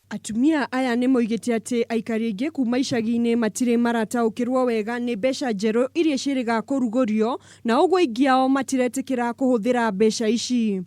Atumia aya nĩ moigĩte atĩ aikari aingĩ kuma icagi-inĩ matirĩ marataũkĩrwo wega nĩ mbeca njerũ iria ciĩrĩga kũrugũrio, na ũguo aingĩ ao matiretĩkĩra kũhũthĩra mbeca ici.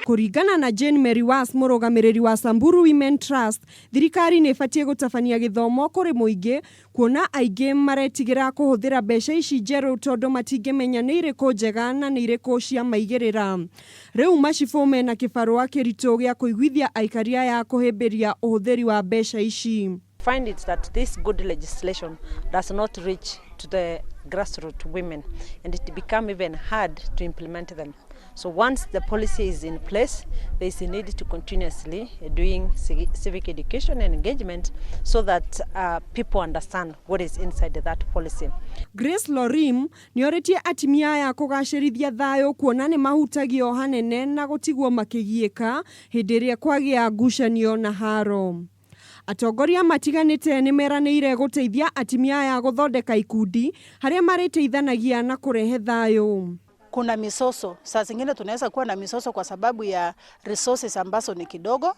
Kũringana na Jane Mary Was, mũrũgamĩrĩri wa Samburu Women Trust, thirikari nĩ ĩbatiĩ gũtabania gĩthomo kũrĩ mũingĩ, kuona aingĩ maretigĩra kũhũthĩra mbeca ici njerũ tondũ matingĩmenya nĩ irĩkũ njega na nĩ irĩkũ cia maigĩrĩra. Rĩu macibũ mena kĩbarũa kĩritũ gĩa kũiguithia aikari aya kũhĩmbĩria ũhũthĩri wa mbeca ici. Find it that this good legislation does not reach to the grassroots women, and it become even hard to implement them. So once the policy is in place, there is a need to continuously doing civic education and engagement so that people understand what is inside that policy. Grace Lorim nĩorĩtie atumia aya kũgacĩrithia thayũ, kuona nĩ mahutagio hanene na gũtigwo makĩgiĩka hĩndĩ ĩrĩa kwagĩa ngucanio na haro. Atongoria matiganĩte nĩ meranĩire gũteithia atumia aya gũthondeka ikundi harĩa marĩteithanagia na kũrehe thayũ. Kuna mizozo. Saa zingine tunaweza kuwa na mizozo kwa sababu ya resources ambazo ni kidogo.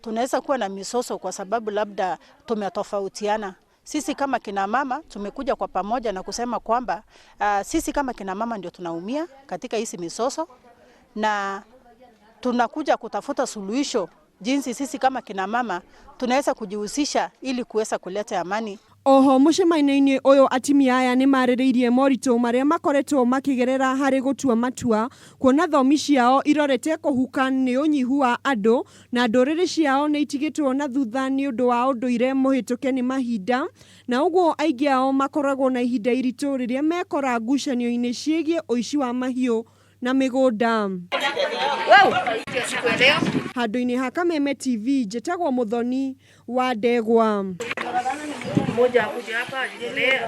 Tunaweza kuwa na mizozo kwa sababu labda tumetofautiana. Sisi kama kina mama tumekuja kwa pamoja na kusema kwamba sisi kama kina mama ndio tunaumia katika hizi mizozo, na tunakuja kutafuta suluhisho jinsi sisi kama kina mama tunaweza kujihusisha ili kuweza kuleta amani. Oho mũcemanio-inĩ ũyũ atumia aya nĩ marĩrĩirie moritũ marĩa makoretwo makĩgerera harĩ gũtua matua, kuona thomi ciao irorete kũhuka nĩ ũnyihu wa andũ na ndũrĩrĩ ciao nĩ itigĩtwo na thutha nĩ ũndũ wa ũndũire mũhĩtũke nĩ mahinda, na ũguo aingĩ ao makoragwo na ihinda iritũ rĩrĩa mekora ngucanio-inĩ ciĩgiĩ ũici wa mahiũ na mĩgũnda. Handũ-inĩ ha Kameme TV, njĩtagwo Mũthoni wa Ndegwa. Mmoja akuja hapa ajitolee.